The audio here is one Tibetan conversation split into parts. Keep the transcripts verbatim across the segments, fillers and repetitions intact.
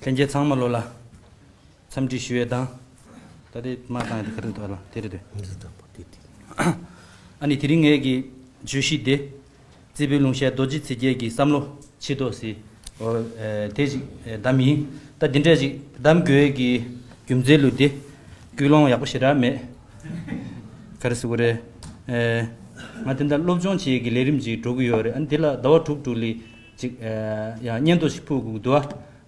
ལྷན་རྒྱས་ཚང་མ་ལོ་ལ་འཚམས་འདྲི་ཞུ་ཡས་དང་། ད་ལྟའི་མ་བཏང་ཡས་དེ་ག་རེ་འདུག་ཨ་ལ་དེ་རེད་དེ། ཨ་ནི་དེ་རིང་ངས་ཀྱི་བརྗོད་གཞི་དེ། རྩེ་ཕུན་ལུང་ཤར་རྡོ་རྗེ་ཚེ་རྒྱལ་གྱི་བསམ་བློ་ཆེ་ཏོག་སི། འོ། དེ་ཅིག་བདམས་ཡིན། ད་འདི་འདྲ་ཅིག་བདམས་དགོས་ཀྱི་རྒྱུ་མཚན་ལུ་དེ། ཀུན་སློང་ཡག་པོ་ཞེ་དྲག་མེད། ག་རེ་ཟེར་དགོས་རེད། ང་དེ་འདྲ་སློབ་སྦྱོང་བྱེད་ཀྱི་ལས་རིམ་ཅིག་འགྲོ་གི་ཡོད་རེད། ཨ་ནི་དེ་ལ་ཟླ་བ་དྲུག་དྲུག་ལ་ཅིག་ཡང་སྙན་ཐོ་ཞིག་ཕུལ་དགོས་ཀྱི་འདུག་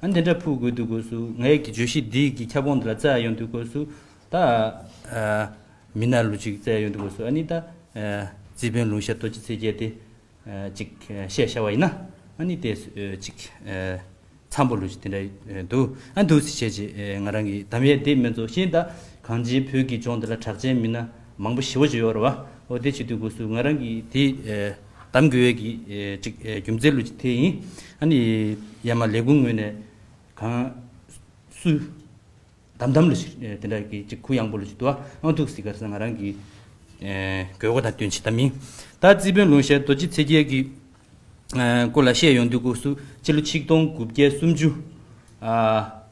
ཨ་ནི་དེ་འདྲ་ཕུལ་དགོས་དུས་སྐབས་སུ་ངའི་གི་བརྗོད་གཞི་འདི་གི་ཁྱབ་ཁོངས་འདི་ལ་བཙལ་ཡོང་དུས་སྐབས་སུ། ད་མི་སྣ་ལུ་ཅིག་བཙལ་ཡོང་དུས་སྐབས་སུ་ཨ་ནི་ད་རྩེ་ཕུན་ལུང་ཤར་རྡོ་རྗེ་ཚེ་རྒྱལ་དེ། ཅིག་བཤད་བྱ་བ་ཡིན་ན། ཨ་ནི་དེ་ཅིག་འཚམ་པོ་ལུ་ཅིག་དེ་འདྲ་འདུག་ཨ་འདུག་སེ་བྱས་ཅིག་ང་རང་གི་གདམ་ཡས་དེ་མིན་ཚོ་ཤེས་ད། གངས་ཅན་བོད་ཀྱི་ལྗོངས་འདི་ལ་གྲགས་ཅན་མི་སྣ་མང་པོ་ཞེ་པོ་ཅིག་ཡོད་རེད་བ། འོ་དེ་བྱེད་དུས་སྐབས་སུ་ང་རང་གི་དེ་གདམ་དགོས་ཡས་ཀྱི་ཅིག་རྒྱུ་མཚན་ལུ་ཅིག་དེ་ཡིན། ཨ་ནི་ཡ་མ་ལས་ཁུངས་ངོས་ནས་གང་སུ། དམ་དམ་ལ་ཞིག་དེ་འདྲ་གི་ཅིག་གུ་ཡངས་པོ་ལ་ཞིག་འདུག་ཨ། ཨང་ཐུག་སི་གར་ས་ང་རང་གི་དགོས་མཁོ་དང་བསྟུན་ཆེད་དམ་ཡིན། ད་རྩེ་ཕུན་ལུང་ཤར་རྡོ་རྗེ་ཚེ་རྒྱལ་གྱི་སྐོར་ལ་བཤད་ཡོང་དུས་སྐབས་སུ་སྤྱི་ལོ་ཆིག་སྟོང་དགུ་བརྒྱ་སུམ་ཅུ་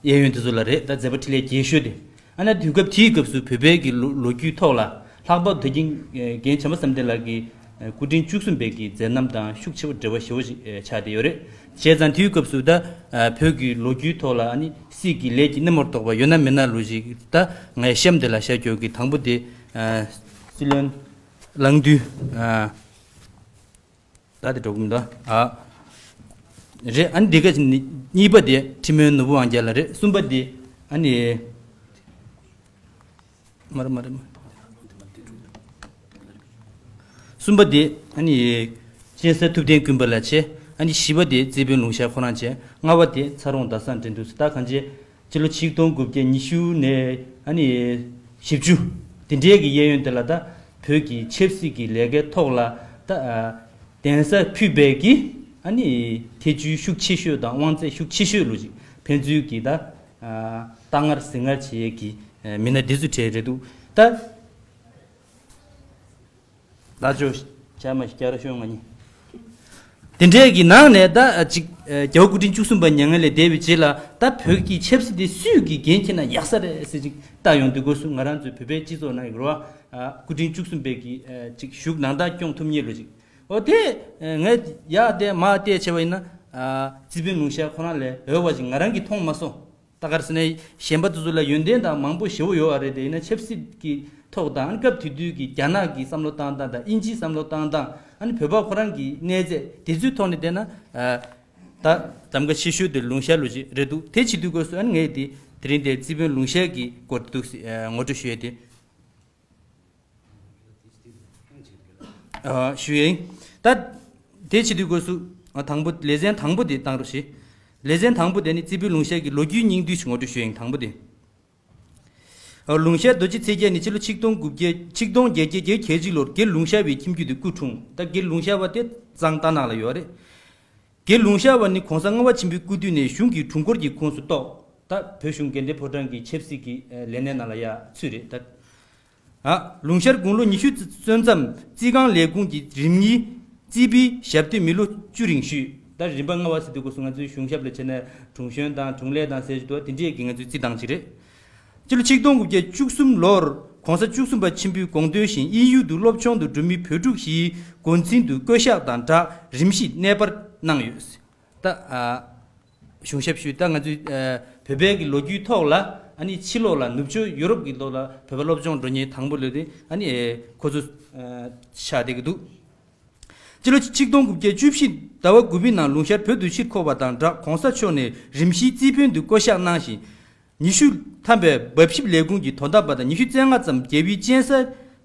གཡས་གཡོན་དེ་ཚོ་ལ་རེད། ད་མཛད་པ་འཕྲིན་ལས་རྒྱས་ཤོས་དེ། ཨ་ན་དུས་སྐབས་དེའི་སྐབས་སུ་བོད་པའི་གི་ལོ་ལོ་རྒྱུས་ཐོག་ལ་ལྷག་པར་དུ་རྒན་རྒན་བྱམས་པ་བསམ་གཏན་ལགས་ཀྱི་སྐུ་ཕྲེང་བཅུ་གསུམ་པའི་གི་མཛད་རྣམ་དང་ཤུགས་ཆེ་བོ་འབྲེལ་བ་ཞེ་བོ་ཞིག་ཆགས་བསྡད་ཡོད་རེད། བྱས་ཙང་དེའི་སྐབས་སུ་ད་བོད་ཀྱི་ལོ་རྒྱུས་ཐོག་ལ་ཨ་ནི་སྲིད་ཀྱི་ལས་ཀྱི་སྣེ་མོར་གཏོགས་པ་ཡོད་ན་མེད་ན་ལོ་ཞིག་ད་ངས་གཤམ་དེ་ལ་བཤད་རྒྱུ་གི་དང་པོ་དེ། སྲིད་བློན་གླང་རྡོལ། ད་དེ་འགྲོ་གི་མི་འདུག་ཨ། རེད། ཨ་ནི་འདི་ག་གཉིས་པ་དེ་ཁྲི་སྨོན་ནོར་བུ་དབང་རྒྱལ་ལགས་རེད། གསུམ་པ་དེ་ཨ་ནི། མ་རེད་མ་རེད་མ་རེད། གསུམ་པ་དེ་ཨ་ནི། གཅན་གཟན་ཐུབ་བསྟན་ཀུན་དཔལ་ལགས་བྱས། ཨ་ནི་བཞི་པ་དེ་རྩེ་ཕུན་ལུང་ཤར་ཁོ་རང་བྱས། ལྔ་པ་དེ་ཚ་རོང་ཟླ་བཟང་འགྲན་བསྡུར་ཟེར་ད་གང་བྱས། སྤྱི་ལོ་ཆིག་སྟོང་དགུ་བརྒྱ་ཉི་ཤུ་ནས་ཨ་ནི་བཞི་བཅུ། དེ་འདྲའི་གི་གཡས་གཡོན་དེ་ལ་ད་བོད་ཀྱི་ཆབ་སྲིད་ཀྱི་ལས་ཀའི་ཐོག་ལ་ད་གདན་ས་ཕུད་པའི་གི་ཨ་ནི་ཐེ་བྱུས་ཤུགས་ཆེ་ཤོས་དང་དབང་ཚད་ཤུགས་ཆེ་ཤོས་ལོ་ཅིག་ཕན་ཚུན་གྱི་ད་རྟ་ངར་ཟིང་ངར་བྱེད་ཡས་ཀྱི་མི་སྣ་འདི་ཚོ་གྲས་རེད་འདུག་ད། ལ་ཅོ་ཤ་མ་ཤི་ཀྱ་ར་ཤོ་ང་ཉི། དེ་འདྲའི་གི་ནང་ནས་ད་ཅིག་རྒྱལ་བ་སྐུ་ཕྲེང་བཅུ་གསུམ་པ་མྱ་ངན་ལས་འདས་པའི་རྗེས་ལ་ད་བོད་ཀྱི་ཆབ་སྲིད་དེ་སུས་ཀྱི་འགན་འཁྱེར་ན་ཡག་ས་རེད་ཟེར་ཅིག་ལྟ་ཡོང་དུས་སྐབས་སུ་ང་རང་ཚོའི་བོད་པའི་སྤྱི་ཚོགས་ནང་གི་རོ་བ་སྐུ་ཕྲེང་བཅུ་གསུམ་པའི་གི་ཅིག་བཞུགས་གནང་སྟངས་སྐྱོང་ཐུབ་མཁན་ལོ་ཅིག་འོ་དེ་ངས་ཡག་བལྟས་མ་བལྟས་བྱས་པ་ཡིན་ན་རྩེ་ཕུན་ལུང་ཤར་ཁོ་རང་ལས་འོས་པ་ཅིག་ང་རང་གིས་མཐོང་མ་སོང་། ད་ག་རེ་ཟེར་ན་གཞན་པ་དེ་ཚོ་ལ་ཡོན་ཏན་དང་མང་པོ་ཞེ་པོ་ཡོད་པ་རེད། དེ་ཡིན་ན་ཆབ་སྲིད་ཀྱི་ཐོག་དང་སྐབས་དེ་དུས་ཀྱི་རྒྱ་ནག་གི་བསམ་བློ་བཏང་སྟངས་དང་དབྱིན་ཇིའི་བསམ་བློ་བཏང་སྟངས་ཨ་ནི་བོད་པ་ཁོ་རང་གི་གནས་ཚད་དེ་ཚོའི་ཐོག་ནས་བལྟས་ན། ད་གདམ་ག་ཆེ་ཤོས་དེ་ལུང་ཤར་ལོ་ཅིག་རེད་འདུག་དེ་བྱེད་དུས་སྐབས་སུ་ཨ་ནི་ངས་དེ་དེ་རིང་དེ་རྩེ་ཕུན་ལུང་ཤར་གྱི་སྐོར་དེ་འདུག་ངོ་སྤྲོད་ཞུ་ཡས་དེ། ཞུ་ཡིན། ད་དེ་བྱེད་དུས་སྐབས་སུ་དང་པོ་ལེ་ཚན་དང་པོ་དེ་བཏང་རོགས་ཞེས། ལེ་ཚན་དང་པོ་དེ་ནི་རྩེ་ཕུན་ལུང་ཤར་གྱི་ལོ་རྒྱུས་སྙིང་བསྡུས་ཤིག་ངོ་སྤྲོད་ཞུ་ཡིན་དང་པོ་དེ། ལུང་ཤར་རྡོ་རྗེ་ཚེ་རྒྱལ་ནི་ཕྱི་ལོ་ཆིག་སྟོང་དགུ་བརྒྱ་ཆིག་སྟོང་བརྒྱད་བརྒྱ་གྱ་གཅིག་ལོར་དགེ་ལུང་ཤར་བའི་ཁྱིམ་རྒྱུད་དུ་སྐུ་འཁྲུངས། ད་དགེ་ལུང་ཤར་བ་དེ་གཙང་རྟ་ནག་ལ་ཡོད་རེད། དགེ་ལུང་ཤར་བ་ནི་གོང་ས་ལྔ་པ་ཆེན་པོའི་སྐུ་དུས་ནས་གཞུང་གི་དྲུང་འཁོར་གྱི་ཁོངས་སུ་གཏོགས། ད་བོད་གཞུང་འགན་འཁྲི་ཕོ་བྲང་གི་ཆབ་སྲིད་ཀྱི་ལས་གནས་ནང་ལ་ཡ་ཚུད་རེད་ད། ལུང་ཤར་དགུང་ལོ་ཉི་ཤུ་སོན་མཚམས་རྩིས་ཁང་ལས་ཁུངས་ཀྱི་རིམ་གཉིས་རྩིས་པའི་ཞབས་སྟོན་མི་ལོ་བཅུ་རིང་ཞུས། ད་རིམ་པ་ལྔ་པ་ཟེར་དུས་སྐབས་སུ་ང་ཚོའི་གཞུང་ཞབས་ལ་བྱས་ན་དྲུང་གཞོན་དང་དྲུང་ལས་དང་ཟེར་གྱི་འདུག་དེ་འདྲས་ཀྱི་ང་ཚོའི་རྩིས་སྟངས་ཅིག་རེད། སྤྱི་ལོ་ཆིག་སྟོང་དགུ་བརྒྱ་བཅུ་གསུམ་ལོར་གོང་ས་བཅུ་གསུམ་པ་ཆེན་པོའི་དགོངས་དོན་བཞིན་དབྱིན་ཡུལ་དུ་སློབ་སྦྱོང་དུ་འགྲོ་མི་བོད་ཕྲུག་བཞིའི་འགོ་འཛིན་དུ་བསྐོ་གཞག་དང་སྦྲགས་རིམ་བཞིན་གནས་སྤར་གནང་ཡོད། ད། གཞུང་ཞབས་ཞུས། ད་ང་ཚོའི་བོད་པའི་གི་ལོ་རྒྱུས་ཐོག་ལ་ཨ་ནི་ཕྱི་ལོགས་ལ་ནུབ་ཕྱོགས་ཡུ་རོབ་ཀྱི་ལོགས་ལ་བོད་པ་སློབ་སྦྱོང་འགྲོ་མཁན་དང་པོ་ལོས་དེ་ཨ་ནི་ཁོ་ཚོ་ཆགས་བསྡད་ཀྱི་འདུག་སྤྱི་ལོ་ཆིག་སྟོང་དགུ་བརྒྱ་བཅུ་བཞི་ཟླ་བ་དགུ་པའི་ནང་ལུང་ཤར་བོད་དུ་ཕྱིར་འཁོར་བ་དང་སྦྲགས་གོང་ས་མཆོག་ནས་རིམ་བཞིའི་རྩིས་དཔོན་དུ་བསྐོ་གཞག་གནང་ཞིང་། ཉི་ཤུ་ཐམ་པའི་འབབ་ཞིབ་ལས་ཁུངས་ཀྱི་དོ་དམ་པ་དང་ཉི་ཤུ་རྩ་ལྔ་ཙམ་རྒྱལ་པོའི་སྤྱན་ས་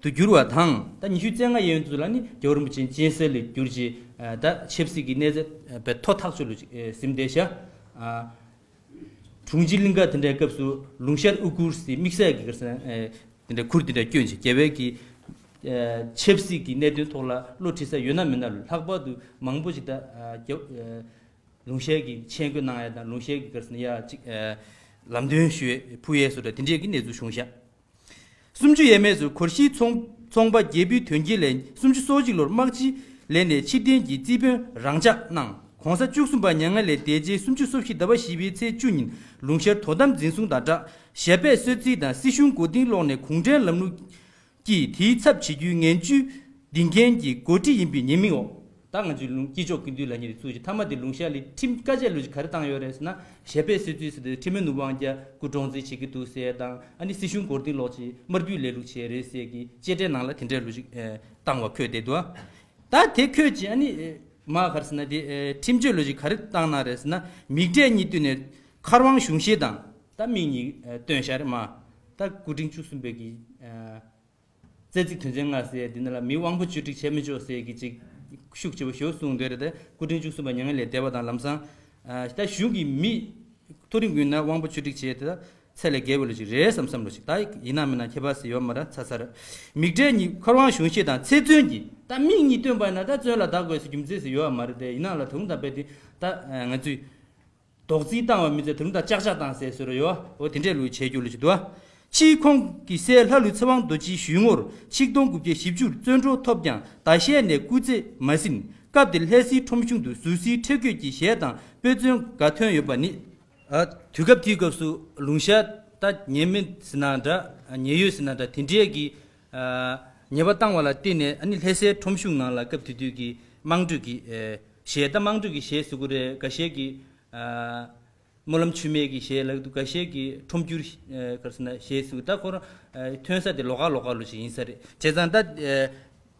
དུ་གྱུར་བ་དང་། ད་ཉི་ཤུ་རྩ་ལྔ་གཡས་གཡོན་དུ་ལ་ནི་རྒྱལ་བ་རིན་པོ་ཆེའི་སྤྱན་ས་ལས་གྱུར་ཅིང་། ད་ཆབ་སྲིད་ཀྱི་གནས་ཚད་པའི་མཐོ་ཐག་ཆོད་ལུ་ཟིན་བསྡད་ཤག་དྲུང་ཆེ་གླིང་ག་དེ་འདྲའི་སྐབས་སུ་ལུང་ཤར་དབུ་གུར་ཟེར་དམིགས་བསལ་གྱི་གར་སོང་དེ་འདྲའི་ཁུར་དེ་འདྲ་བསྐྱོན་ཅིང་རྒྱལ་བའི་གི་ཆབ་སྲིད་ཀྱི་གནད་དོན་ཐོག་ལ་བློ་ཁྲིད་ས་ཡོད་ན་མེད་ན་ལུ་ལྷག་པར་དུ་མང་པོ་ཞིག་ད་རྒྱ་ལུང་ཤར་གྱི་མཆན་འགོད་གནང་ཡ་དང་ལུང་ཤར་གྱི་གར་སོང་ཡ་ཅིག་ལམ་སྟོན་ཞུ་ཡས་ཕུལ་ཡས་སོགས་དེ་འདྲའི་གི་གནས་ཚུལ་བྱུང་ཤག་སུམ་ཅུ་ཡས་མས་སུ་གོར་ཤིའི་ཚོང་ཚོང་པ་རྒྱལ་པོའི་དོན་རྐྱེན་ལས་སུམ་ཅུ་སོ་གཅིག་ལོར་དམག་སྤྱི་ལས་ནས་ཕྱིར་འཐེན་གྱིས་རྩིས་དཔོན་རང་འཇགས་གནང་ གོང་ས་བཅུ་གསུམ་པ་མྱ་ངན་ལས་འདས་རྗེས་སུམ་ཅུ་སོ་བཞི་ཟླ་བ་བཞི་པའི་ཚེས་བཅུ་ཉིན་ལུང་ཤར་དོ་དམ་འཛིན་བཟུང་དང་སྦྲགས་ཞབས་པད་གསོལ་རྩིས་དང་སྲིད་གཞུང་མགོ་རྟིང་སློག་ནས་གུང་ཁྲན་ལམ་ལུགས་ཀྱིས་དེའི་ཚབ་བྱེད་རྒྱུའི་ངན་ཇུས་འདིང་མཁན་གྱི་འགོ་ཁྲིད་ཡིན་པའི་ཉེས་མིང་འོག་ད་ང་ཚོའི་ལུང་སྐྱིད་ཕྱོགས་ཀུན་འདུས་ལ་ཉེ་རེ་ཚུགས་ཀྱི་མཐའ་མ་དེ་ལུང་ཤར་ལ་ཁྲིམས་བཀའ་བཅད་ལོ་ཅིག་ག་རེ་བཏང་ཡོད་རེད་ཟེར་ན། ཞབས་པད་གསོལ་རྩིས་ཟེར་དུས་ཁྲི་སྨན་ནོར་བུ་དབང་རྒྱལ་སྐུ་བཀྲོངས་རྩིས་བྱེད་ཀྱི་འདུག་ཟེར་དང་ཨ་ནི་སྲིད་གཞུང་མགོ་རྟིང་སློག་ཅིག་དམར་འབུད་ལས་ལུགས་བྱས་རེད་ཟེར་གྱི་བཅད་ཁྲའི་ནང་ལ་དེ་འདྲའི་ལོ་ཅིག་བཏང་བ་འཁོད་བསྡད་འདུག་ད་དེ་འཁོད་ཅིག་ཨ་ནི་མ་ག་རེ་ཟེར་ན་དེ་ཁྲིམས་གཅོད་ལོ་ཅིག་ག་རེ་བཏང་གནང་རེད་ཟེར་ན། མིག་འབྲས་གཉིས་བསྟུན་ནས་མཁར་དབང་གཞུང་བཞེས་དང་ད་མིག་གཉིས་སྟོན་བཞག་རེད་མ། ད་སྐུ་ཕྲེང་བཅུ་གསུམ་པའི་གི་རྩ་ཚིག་དོན་ཚན་ལྔ་ཟེར་འདི་ནང་ལ་མི་དབང་པོ་བཅོས་སྒྲིག་བྱེད་མི་ཆོག་ཟེར་གྱི་ཅིག་ཤུགས་ཆེ་བ་ཞེ་པོ་གསུངས་འདུག་རེད་དེ། སྐུ་ཕྲེང་བཅུ་གསུམ་པ་མྱ་ངན་ལས་འདས་པ་དང་ལམ་སང་ད་གཞུང་གི་མི་མཐོ་རིམ་ཀུན་ན་དབང་པོ་བཅོས་སྒྲིག་བྱས་ཏེ་ད་ཚད་ལས་བརྒལ་བ་ལོ་ཅིག་རེད་བསམ་བསམ་ལོ་ཅིག་ད་ཡིན་ན་མིན་ན་ཁྱད་པར་ཟེར་ཡོད་མ་རེད་ཚ་ཚ་རེད། མིག་འབྲས་གཉིས་མཁར་དབང་གཞུང་བཞེས་དང་ཚེ་བཙོན་གྱིས་ད་མིག་གཉིས་བསྟུན་པ་ཡིན་ན་ད་བཙོན་ལ་བདག་དགོས་ཟེར་རྒྱུ་མཚན་ཟེར་ཡོད་མ་རེད་དེ། ཡིན་ན་ལ་དུང་དང་པད་དེ་ད་ང་ཚོས། རྡོག་རྫིས་བཏང་བ་མི་ཚེ་དུང་དང་ལྕག་ལྕག་བཏང་ཟེར་ཟེར་རོ་ཡོ། འོ་དེ་འདྲས་ལུས་བྱས་རྒྱུ་ལུས་ཅི་འདུག་ཨ། ཕྱིས་ཁོང་གི་སྲས་ལྷ་ལུས་ཚེ་དབང་རྡོ་རྗེའི་ཞུས་ངོར་ཆིག་སྟོང་དགུ་བརྒྱ་བཞི་བཅུར་བཙོན་གྲོལ་ཐོབ་ཀྱང་ཟླ་ཤས་ནས་སྐུ་ཚེ་མ་ཟིན། སྐབས་དེར་ལྷ་སའི་ཁྲོམ་གཞུང་དུ་ཟུར་བསིལ་ཁྲེལ་དགོད་ཀྱི་གཞས་དང་དཔེ་མཚོན་འགའ་ཐོན་ཡོད་པ་ནི། ཨ། དུས་སྐབས་དེའི་སྐབས་སུ་ལུང་ཤར་ད་ཉེས་མེད་ཟིན་ན་འདྲ་ཉེས་ཡོད་ཟིན་ན་འདྲ་དེ་འདྲས་ཀྱི་ཉེས་པ་བཏང་བ་ལ་བརྟེན་ནས་ཨ་ནི་ལྷ་སའི་ཁྲོམ་གཞུང་ནང་ལ་སྐབས་དེ་དུས་ཀྱི་དམངས་ཁྲོད་ཀྱི་གཞས་ད་དམངས་ཁྲོད་ཀྱི་གཞས་ཟེར་དགོས་རེད། འགའ་ཤས་ཀྱིས་སྨོན་ལམ་མཆོད་མེ་གི་གཞས་ལབ་འདུག་འགའ་ཤས་ཀྱིས་ཁྲོམ་སྐྱུར་ག་རེ་ཟེར་ན་གཞས་ཟེར་འདུག་ད་ཁོ་རང་ཐོན་ས་དེ་ལོགས་ཀ་ལོགས་ཀ་ལོ་ཞིག་ཡིན་ས་རེད། བྱས་ཙང་ད་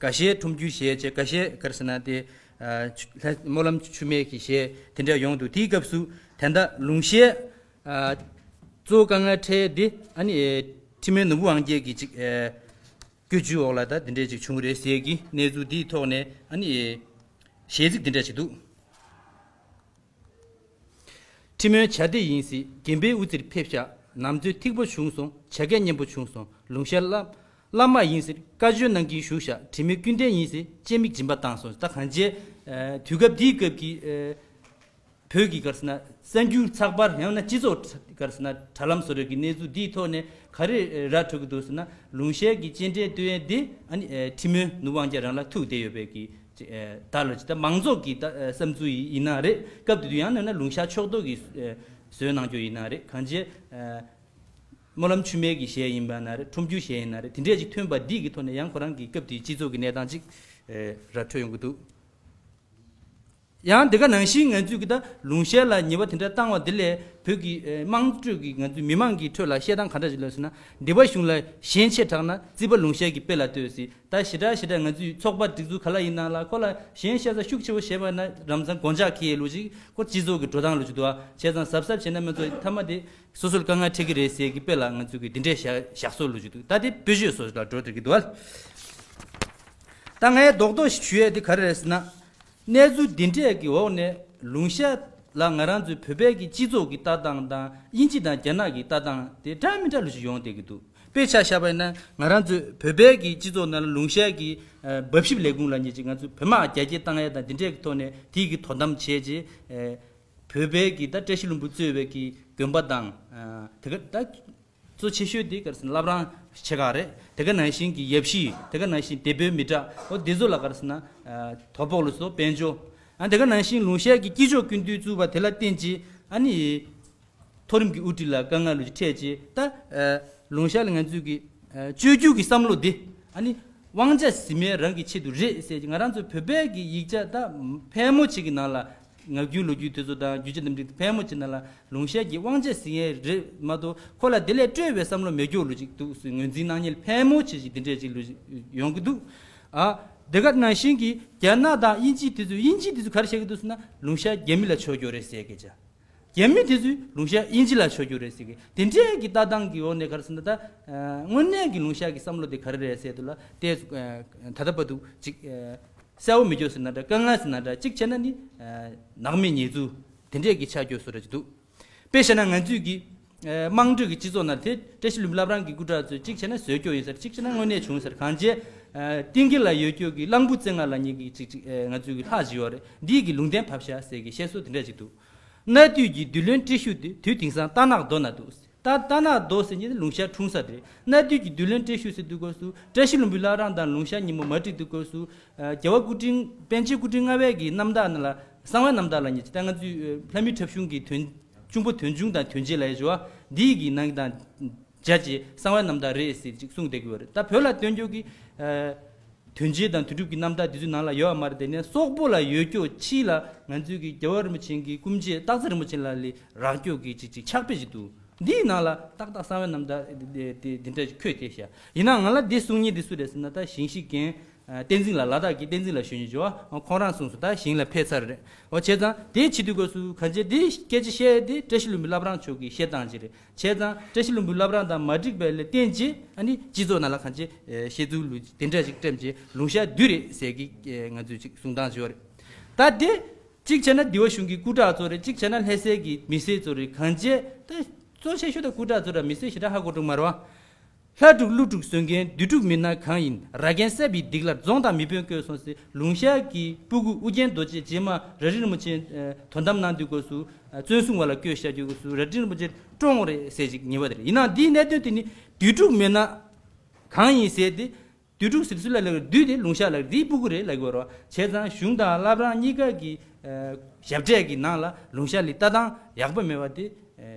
འགའ་ཤས་ཁྲོམ་སྐྱུར་གཞས་བྱས། འགའ་ཤས་ག་རེ་ཟེར་ན་དེ་སྨོན་ལམ་མཆོད་མེ་གི་གཞས་དེ་འདྲ་ཡོང་འདུག་དེའི་སྐབས་སུ་ད་ལྟ་ལུང་ཤར་གཙོ་བོ་དཀའ་ངལ་འཕྲད་དེ་ཨ་ནི་ཁྲི་སྨན་ནོར་བུ་དབང་རྒྱལ་གྱི་ཅིག་སྐུ་བཅུའི་འོག་ལ་ད་དེ་འདྲས་ཅིག་བྱུང་རེད་ཟེར་གི་གནས་ཚུལ་འདིའི་ཐོག་ནས་ཨ་ནི་གཞས་ཚིག་དེ་འདྲ་ཞིག་འདུག་ཁྲི་སྨོན་བྱ་དེ་ཡིན་སྲིད་རྒན་པའི་དབུ་རྩེར་ཕེབས་ཤག་ནམ་ཚོད་ཐིག་པོ་བྱུང་སོང་། བྱ་སྐད་སྙན་པོ་བྱུང་སོང་། ལུང་ཤར་བླ་བླ་མ་ཡིན་ཟེར་བཀའ་བརྒྱུད་གནང་གིན་བཞུགས་ཤག་དྲི་མེད་ཀུན་ལྡན་ཡིན་ཟེར་སྤྱན་མིག་སྦྱིན་པ་བཏང་སོང་། ད་གང་བྱས་དུས་སྐབས་འདིའི་སྐབས་ཀྱི་བོད་ཀྱི་ག་རེ་ཟེར་ན་གསར་འགྱུར་ཚགས་པར་ཡང་ན་སྤྱི་ཚོགས་ག་རེ་ཟེར་ན་དྲ་ལམ་བཟོ་གྲྭ་གི་གནས་ཚུལ་འདིའི་ཐོག་ནས་ག་རེ་ར་འཕྲོད་ཀྱི་འདུག་ཟེར་ན། ལུང་ཤར་གྱི་སྤྱན་འདྲེན་སྟོན་ཡས་འདི་ཨ་ནི་ཁྲི་སྨོན་ནོར་བུ་དབང་རྒྱལ་རང་ལ་ཐུག་བསྡད་ཡོད་པའི་གི་ད་ལོ་ཅི་ད་མང་ཚོགས་ཀྱི་ད་བསམ་ཚུལ་ཡིན་ན་རེད། སྐབས་དེ་དུས་ཡང་ན་ན་ལུང་ཤར་ཕྱོགས་གཏོགས་ཀྱིས་བཟོས་གནང་རྒྱུ་ཡིན་ན་རེད། གང་བྱས་སྨོན་ལམ་མཆོད་མེ་གི་གཞས་ཡིན་པ་ན་རེད། ཁྲོམ་སྐྱུར་གཞས་ཡིན་ན་རེད། དེ་འདྲས་ཅིག་ཐོན་པ་འདི་གི་ཐོག་ནས་ཡང་ཁོ་རང་གི་སྐབས་དེའི་སྤྱི་ཚོགས་ཀྱི་གནས་སྟངས་ཅིག་ར་འཕྲོད་ཡོང་གི་འདུག་ཡང་དེ་ག་ནང་བཞིན་ང་ཚོས་ཀྱི་ད་ལུང་ཤར་ལ་ཉེས་པ་དེ་འདྲ་བཏང་བ་དེ་ལས་བོད་ཀྱི་དམངས་ཁྲོད་ཀྱི་ང་ཚོའི་མི་མང་གི་ཁྲོད་ལ་བཤད་སྟངས་ག་འདྲ་ཞིག་ལབ་ཟེར་ན། སྡེ་པ་གཞུང་ལ་ཞེན་ཆེ་དྲགས་ན་རྩིས་པ་ལུང་ཤར་གྱི་དཔེ་ལ་ལྟོས་ཟེར། ད་ཞེ་དྲག་ཞེ་དྲག་ང་ཚོའི་ཚོགས་པ་སྒྲིག་འཛུགས་ག་ལ་ཡིན་ན་ལ་ཁོ་ལ་ཞེན་ཆེ་ས་ཤུགས་ཆེ་བོ་བྱས་པ་ན་རང་སང་གོད་ཆག་ཁེལ་ཡས་ལོ་ཅིག་ཁོ་སྤྱི་ཚོགས་ཀྱི་འགྲོ་སྟངས་ལོ་ཅིག་འདུག་ཨ། བྱས་ཙང་གཟབ་གཟབ་བྱས་ན་མི་ཚོ་མཐའ་མ་དེ་སོ་སོར་དཀའ་ངལ་འཕྲད་ཀྱི་རེད་ཟེར་གྱི་དཔེ་ལ་ང་ཚོ་གི་འདི་འདྲའི་བཞག་བཞག་སྲོལ་ལོ་ཅིག་འདུག་ད་དེ་དཔེ་བརྗོད་སོ་ལ་འགྲོ་འདྲ་གི་འདུག་ཨ། ད་ངས་རྡོག་རྡོག་ཞུ་ཡས་དེ་ག་རེ་རེད་ཟེར་ན། གནས་ཚུལ་འདི་འདྲས་ཀྱི་འོག་ནས་ལུང་ཤར་ལ་ང་རང་ཚོའི་བོད་པའི་གི་སྤྱི་ཚོགས་ཀྱི་ལྟ་སྟངས་དང་དབྱིན་ཇི་དང་རྒྱ་ནག་གི་ལྟ་སྟངས་དེ་འདྲ་མི་འདྲ་ལོ་ཞིག་ཡོང་བསྡད་ཀྱི་འདུག་དཔེ་ཆ་བཞག་པ་ཡིན་ན་ང་རང་ཚོའི་བོད་པའི་གི་སྤྱི་ཚོགས་ནང་ལ་ལུང་ཤར་གྱི་འབབ་ཞིབ་ལས་ཁུངས་ལ་ཉེ་ཅིག་ང་ཚོ་བོད་དམག་རྒྱ་སྐྱེད་བཏང་ཡས་དང་འདི་འདྲས་ཀྱི་ཐོག་ནས་དེའི་གི་དོ་དམ་བྱས་རྗེས་བོད་པའི་གི་ད་བཀྲ་ཤིས་ལྷུན་པོ་གཙོས་པའི་གི་དགོན་པ་དང་དེ་ག་ད། གཙོ་ཆེ་ཤོས་དེ་ག་རེ་ཟེར་ན་བླ་བྲང་ཆེ་ཁག་རེད། དེ་ག་ནང་བཞིན་གྱི་ཡབ་གཞིས། དེ་ག་ནང་བཞིན་སྡེ་དཔོན་མི་དྲག་འོ་དེ་ཚོ་ལ་ག་རེ་ཟེར་ན་དོ་ཕོག་ལོ་སོ་དཔལ་འབྱོར། ཨ་དེ་ག་ནང་བཞིན་ལུང་ཤར་གྱི་དཀྱིལ་ཆོག་ཀུན་འདུས་བཙུགས་པ་དེ་ལ་བརྟེན་ཅིང་ཨ་ནི་མཐོ་རིམ་གྱི་དབུ་ཁྲིད་ལ་དཀའ་ངལ་ལོ་ཅིག་འཕྲད་ཅིང་ད་ལུང་ཤར་ལ་ང་ཚོས་ཀྱི་བཅོས་བསྒྱུར་གྱི་བསམ་བློ་དེ་ཨ་ནི་དབང་ཆ་ཟིན་མཁན་རང་གི་ཆེད་དུ་རེད་ཟེར་ཅིང་ང་རང་ཚོ་བོད་པའི་གི་ཡིག་ཆ་ད་ཕལ་མོ་ཆེ་གི་ནང་ལ། ངག་རྒྱུན་ལོ་རྒྱུས་དེ་ཚོ་དང་རྒྱུད་ཆ་རྣམ་འགྲེལ་ཕལ་མོ་ཆེ་ནང་ལ་ལུང་ཤར་གྱི་དབང་ཆ་ཟིན་ཡས་རེད་མ་གཏོགས་ཁོ་ལ་དེ་ལས་སྤྲོས་པའི་བསམ་བློ་མེད་རྒྱུ་ལོ་ཅིག་འདུག་ཟེར་ངོས་འཛིན་གནང་མཁན་ཕལ་མོ་ཆེ་ཞིག་དེ་འདྲས་ཅིག་ལོ་ཅིག་ཡོང་གི་འདུག་ཨ་དེ་ག་ནང་བཞིན་གྱི་རྒྱ་ནག་དང་དབྱིན་ཇི་དེ་ཚོ་དབྱིན་ཇི་དེ་ཚོ་ག་རེ་བཤད་ཀྱི་འདུག་ཟེར་ན་ལུང་ཤར་རྒྱ་མི་ལ་ཕྱོགས་རྒྱུ་རེད་ཟེར་སྐད་ཆ། རྒྱ་མི་དེ་ཚོས་ལུང་ཤར་དབྱིན་ཇི་ལ་ཕྱོགས་རྒྱུ་རེད་ཟེར་གི་དེ་འདྲས་ཀྱི་ལྟ་སྟངས་ཀྱི་འོག་ནས་ག་རེ་ཟེར་ན་ད་དངོས་གནས་ཀྱི་ལུང་ཤར་གྱི་བསམ་བློ་དེ་ག་རེ་རེད་ཟེར་དུས་ལ་དེ་ད་ལྟ་བར་དུ་ཅིག་གསལ་བོ་མི་འགྱུར་ཟེར་ན་འདྲ་དཀའ་ངལ་ཟེར་ན་འདྲ་གཅིག་བྱས་ན་ནི་ནག་མེད་ཉེས་འཛུགས་དེ་འདྲས་ཀྱི་ཆ་རྒྱུ་བཟོ་འདྲ་ཅིག་འདུག་དཔེ་བཤད་ན་ང་ཚོས་ཀྱི་དམངས་ཁྲོད་ཀྱི་སྤྱི་ཚོགས་ནང་དེ་བཀྲ་ཤིས་ལྷུན་པོ་བླ་བྲང་གི་སྐུ་དྲག་ཚོས་གཅིག་བྱས་ན་བཟོས་སྐྱོ་ཡིན་ཟེར་གཅིག་བྱས་ན་དངོས་གནས་བྱུང་ཟེར་གང་བྱས་གཏིང་སྐྱེས་ལ་ཡོད་སྐྱོ་གི་གླང་བུ་རྩེ་ལྔ་ལ་ཉེ་གི་གཅིག་གཅིག་ང་ཚོས་ཀྱི་ལྷག་ཅིག་ཡོད་རེད་འདིས་ཀྱི་ལུང་བསྟན་བབས་ཤག་ཟེར་གི་བཤད་སྲོལ་དེ་འདྲས་ཅིག་འདུག་གནའ་དུས་ཀྱི་བདུད་བློན་ཏྲེ་ཤུ་དེ་དུས་དེང་སང་རྟ་ནག་རྡོ་ན་འདུག་ད་རྟ་ནག་རྡོ་ཟེར་མཁན་དེ་ལུང་ཤར་འཁྲུངས་ས་དེ་རེད། གནའ་དུས་ཀྱི་བདུད་བློན་ཏྲེ་ཤུ་ཟེར་དུས་སྐབས་སུ་བཀྲ་ཤིས་ལྷུན་པོའི་བླ་བྲང་དང་ལུང་ཤར་གཉིས་པོ་མ་འགྲིག་དུས་སྐབས་སུ། རྒྱལ་བ་སྐུ་ཕྲེང་པཎ་ཆེན་སྐུ་ཕྲེང་ལྔ་པའི་གི་རྣམ་ཐར་ནང་ལ་ གསང་བའི་རྣམ་དག་ལབ་མཁན་ཅིག་ད་ང་ཚོའི་ལྷ་མིའི་འཁྲབ་གཞུང་གི་དོན་གཅུང་པོ་དོན་གཅུང་དང་དོན་རྗེ་ལབ་ཡ་ཅིག་ཡོད་པ་འདི་གི་ནང་དང་སྦྱར་བྱས་གསང་བའི་རྣམ་དག་རེད་ཟེར་ཅིག་གསུངས་བསྡད་ཀྱི་ཡོད་རེད། ད་བོད་ལ་སྟོན་རྒྱུ་གི་དོན་རྗེ་དང་དོན་གྲུབ་ཀྱི་རྣམ་ཐར་དེ་ཚོའི་ནང་ལ་ཡོད་པ་མ་རེད། དེ་ནས་སོག་པོ་ལ་ཡོད་རྒྱུ་ཕྱི་ལ་ང་ཚོའི་གི་རྒྱལ་བ་རིན་པོ་ཆེ་གི་སྐུ་མཆེད་སྟག་འཚེར་རིན་པོ་ཆེ་ལ་ལས་རག་རྒྱུ་གི་ཅིག་ཅིག་ཕྱག་དཔེ་ཅིག་འདུག་འདིའི་ནང་ལ་ཏག་ཏག་གསང་བའི་རྣམ་ཐར་དེ་འདྲ་ཅིག་འཁོད་བསྡད་ཤག་ཡིན་ནའང་ང་ལ་འདི་གསུང་མཁན་འདི་སུ་རེད་ཟེར་ན། ད་ཞིང་གཤེགས་རྒན་བསྟན་འཛིན་ལགས། ལ་དྭགས་ཀྱི་བསྟན་འཛིན་ལགས་གཞོན་ནུ་ཅིག་ཡོད་པ་ཁོང་རང་གསུངས་སོང་། ད་ཞིང་ལ་ཕེབས་ཚར་རེད། འོ་བྱས་ཙང་དེའི་བྱེད་དུས་སྐབས་སུ་གང་བྱས་དེ་སྐད་ཆ་བཤད་དེ་བཀྲ་ཤིས་ལྷུན་པོའི་བླ་བྲང་ཕྱོགས་ཀྱི་བཤད་སྟངས་ཅིག་རེད། བྱས་ཙང་བཀྲ་ཤིས་ལྷུན་པོའི་བླ་བྲང་དང་མ་འགྲིག་པའི་ལས་བརྟེན་བྱས་ཨ་ནི་སྤྱི་ཚོགས་ནང་ལ་གང་བྱས་བཤད་ཚུལ་ལུགས་དེ་འདྲ་ཞིག་བཀྲམ་བྱས་ལུང་ཤར་བདུད་རེད་ཟེར་གི་ང་ཚོས་ཅིག་གསུང་སྟངས་ཅིག་ཡོད་རེད། ད་དེ་གཅིག་བྱས་ན་འདི་བ་གཞུང་གི་སྐུ་དྲག་ཚོ་རེད། གཅིག་བྱས་ན་ལྷ་སའི་གི་མི་སེར་ཚོ་རེད། གང་བྱས་ད་གཙོ་ཆེ་ཤོས་ད་སྐུ་དྲག་ཚོ་ར་མི་སེར་ཞེ་དྲག་ཧ་གོ་འགྲོ་མ་རེད་བ། ལྷ་དྲུག་ཀླུ་དྲུག་གསོན་མཁན་བདུད་དྲུག་མི་སྣ་གང་ཡིན། ར་རྒན་བསད་པའི་སྡིག་ལ་རྫོང་དང་མི་དཔོན་བསྐོས་སོང་ཟེར། ལུང་ཤར་གྱི་སྤུ་གུ་ཨུ་རྒྱན་རྡོ་རྗེ་རྗེས་མ་རྭ་སྒྲེང་རིན་པོ་ཆེ་དོན་དམ་གནང་དུས་སྐབས་སུ་བཙོན་སྲུང་བ་ལ་བསྐོས་བཞག་དུས་སྐབས་སུ་རྭ་སྒྲེང་རིན་པོ་ཆེ་བཀྲོངས་རེད་ཟེར་ཅིག་ཉེས་པ་དེ་རེད། ཡིན་ནའང་འདིའི་གནད་དོན་དེ་ནི་བདུད་དྲུག་མི་སྣ་གང་ཡིན་ཟེར་ཏེ། བདུད་དྲུག་ཟེར་སུ་ལ་ལབ་རེད། བདུད་དེ་ལུང་ཤར་ལ་འདིའི་སྤུ་གུ་རེད་ལབ་དགོས་རེད་བ། བྱས་ཙང་གཞུང་དང་བླ་བྲང་གཉིས་ཀ་གི་ཞབས་གྲས་ཀྱི་ནང་ལ་ལུང་ཤར་ལི་ལྟ་སྟངས་ཡག་པོ་མེད་པ་དེ་